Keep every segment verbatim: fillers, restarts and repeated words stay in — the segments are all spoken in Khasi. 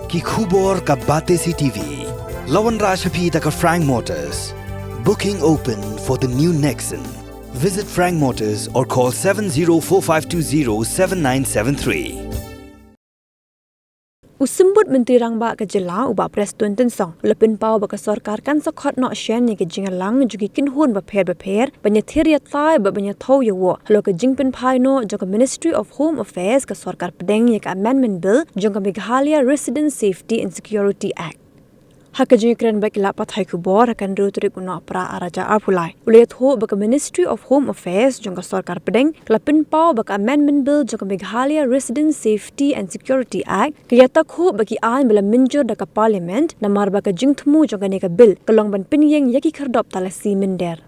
Ki khubor ka Batesi T V. La wanrah sha phi da ka Frank Motors. Booking open for the new Nexon. Visit Frank Motors or call seven zero four five two zero seven nine seven three. U Symbud Myntri Rangbah ka jylla u Bah Prestone Tynsong u la pynpaw ba ka sorkar kan sa khot noh shen ïa ka jingïalang jong ki kynhun bapher bapher ban ïathir ïatai bad ban ïathaw ïawoh halor ka jingpynphai noh jong ka Ministry of Home Affairs ka sorkar pdeng ïa ka Amendment Bill jong ka Meghalaya Resident Safety and Security Act. Ha ka jingïakren bad ki lad pathai khubor ha ka hynriew tarik u Nohprah ar hajar arphew lai, u la ïathuh ba ka Ministry of Home Affairs jong ka sorkar pdeng ka la pynpaw ba ka Amendment Bill jong ka Meghalaya Resident Safety and Security Act ka ïatakhuh bad ki aiñ ba la mynjur da ka Parliament, namar ba ka jingthmu jong kane ka bill ka long ban pynïeng ïa ki khyrdop talasi mynder.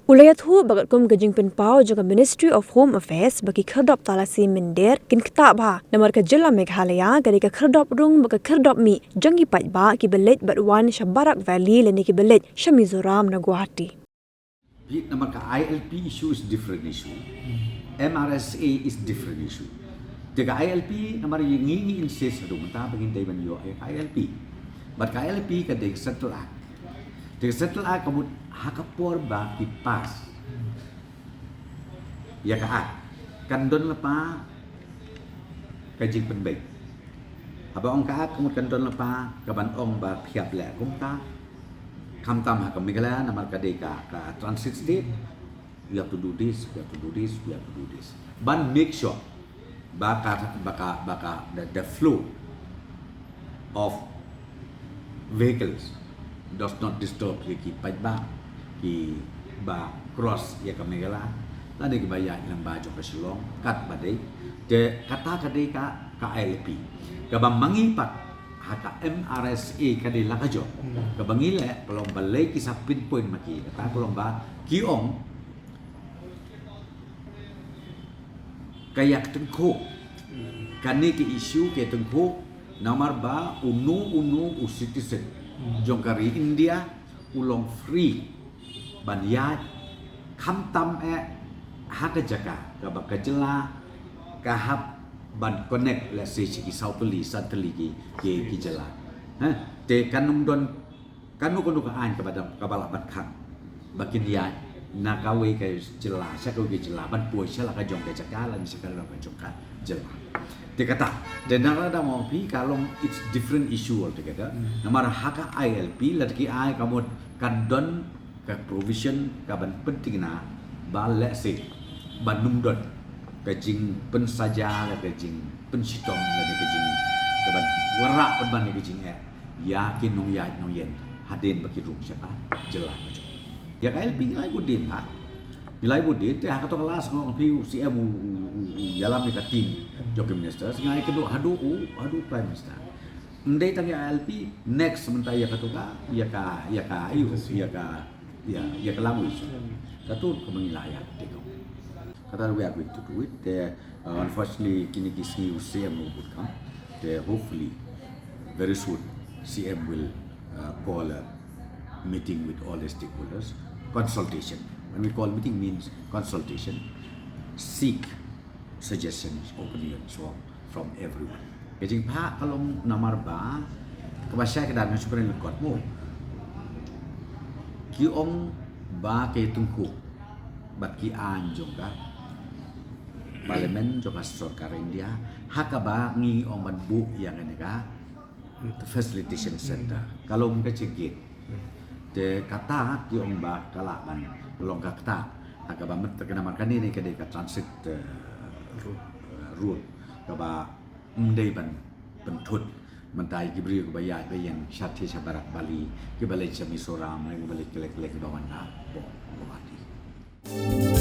U la ïathuh ba katkum ka jingpynpaw jong ka Ministry of Home Affairs ba ki khyrdop talasi mynder kin ktah bha, namar ka jylla Meghalaya ka dei ka khyrdop rung bad ka khyrdop mih jong ki paidbah kiba leit bad wan sha Barak Valley lane kiba leit sha Mizoram na Guwahati. Namar ka I L P issue is different issue. M R S A is different issue. Te ka I L P namar ngi ngi insist haduh mynta ba ngin dei ban ïoh ïa ka I L P. Bad ka I L P ka dei ka Central Act. Te ka Central Act ka mut ha ka por ba ki pass ïa ka Act kan don lypa ka jingpynbeit. Haba ong ka Act ka mut kan don lypa ka ban ong ba phi hap leh kumta. Khamtam ha ka Meghalaya namar ka dei ka, ka transit state. You have to do this, you have to do this, you have to do this. Ban make sure ba ka, ba ka, ba ka, the, the flow of vehicles does not disturb ïa ki paidbah kiba cross ïa ka Meghalaya lane kiba ïaid lyngba jong ka Shillong kat ba dei. Te kata ka dei ka, ka I L P. Kaba ma ngi pat ha ka M R S A ka dei la ka jong. Kaba ngi leh ka long ba lei ki sa pinpoint ma ki, kata ka long ba ki ong ka ïa tyngkhuh. Kane ka issue ka ïa tyngkhuh namar ba uno uno u citizen jong ka ri India u long free ban ïaid khamtam eh ha ka jaka kaba ka jylla ka hap ban connect, let's say, sha ki saw tylli san tylli ki, ki, ki jylla. Ha? Te kan ym don kano kano ka aiñ kaba dang, kaba lah ban khang ba kin ïaid na kawei ka jylla sha kawei ka jylla ban poi sha la ka jong ka jaka lane sha ka la ka jong ka jylla. Te kata, te na ka dang ong phi ka long, it's different issue altogether. Namar ha ka I L P lada ki ai ka mut kan don ka provision ka ban pynthikna ba, let's say, ban ym don ka jingpynsaja la ka jingpynshitom la ka jing ka ban wanrah pynban ka jingeh ïa ki nongïaid nongïeng hadien ba ki rung sha ka jylla ka jong. Ïa ka I L P ngi la ai bud dien ha. Ngi la ai bud dien te ha kato ka last ngong phi u C M u, u, u, u ïalam ïa ka team jong ki minister. Ngi ai kynduh haduh u, haduh Prime Minister. Ym dei tang ïa I L P, next mynta ïa kato ka, ïa ka, ïa ka, ïa ka, ïa, ïa ka language. Kato ka ma ngi la ïa te ko. Kata we are going to do it. Te, uh, unfortunately kine ki sngi u C M u bud kam. Te hopefully very soon C M will, uh, call a meeting with all the stakeholders. Consultation. When we call meeting means consultation. Seek suggestions, opinions from, from everyone. Ka jingphah ka long namar ba kaba shai ka dang Supreme Court mo. Ki ong ba ka ïa tyngkhuh bad ki aiñ jong ka Parliament jong ka sorkar India ha kaba ngi ong ban buh ïa kane ka facilitation center. Ka long ka check gate. Te kata ki ong ba ka lah ban long ka kata ha kaba mynta ka namar kane ne ka dei ka transit, eh, road kaba ym dei ban pynthut mynta ïa ki briew kiba ïaid ba ïeng sha thie sha Barak Valley, kiba leit sha Mizoram, kiba leit kylleng kylleng kiba wan na Guwahati.